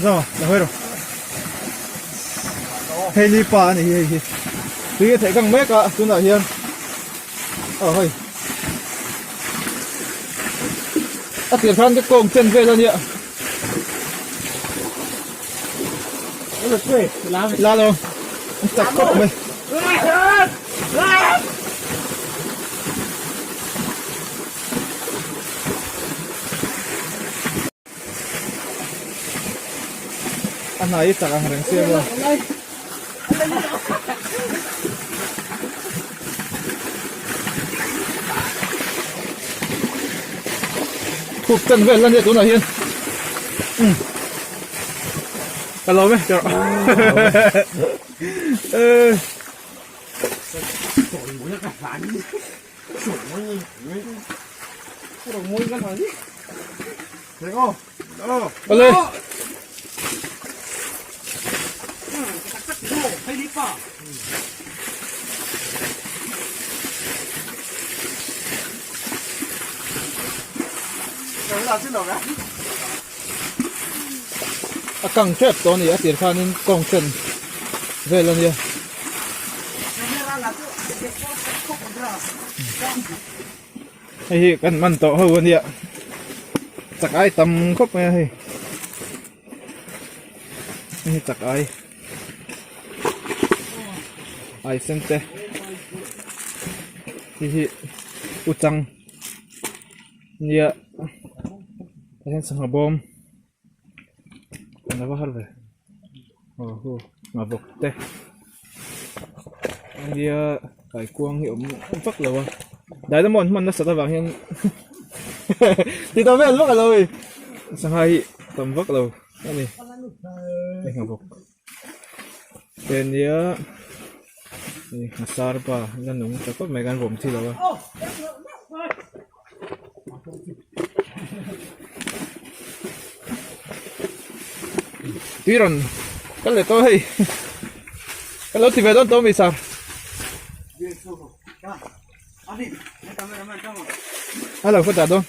Zo, la hawi rawh. Hei ni pa ani hi hei hi. Tui a theih kang mek a tunah hian. Aw hei. A tir khan ka kawng chen vel ania. La lo. An chak khawp mai. A hna hi chak ang reng sia maw. Khup chan vel ania tunah hian. Um. Ka lawm e tirh. Eh. Ole. A kang tep tawh a ni a tir khanin kawng chen vel a nia. Hei hi kan man tawh ho a nia chak ai tam khawp mai a hei hei hi chak ai ai sen te hei hi uchang nia tah hian sangha bawm. An va har ve aw hu nghavawk te ania kaikuang hi awm vak lo a dynamo an hman nasat avang hian ti ta vel vak alo hei sangha hi tam vak lo ani hei nghavawk te ania hei nghasar pa la nung ta khawp mai kan vawm thi lo a. Tui rawn kal leh tawh hei ka lo ti ve dawn tawh mi sir. A lo ka dah dawn.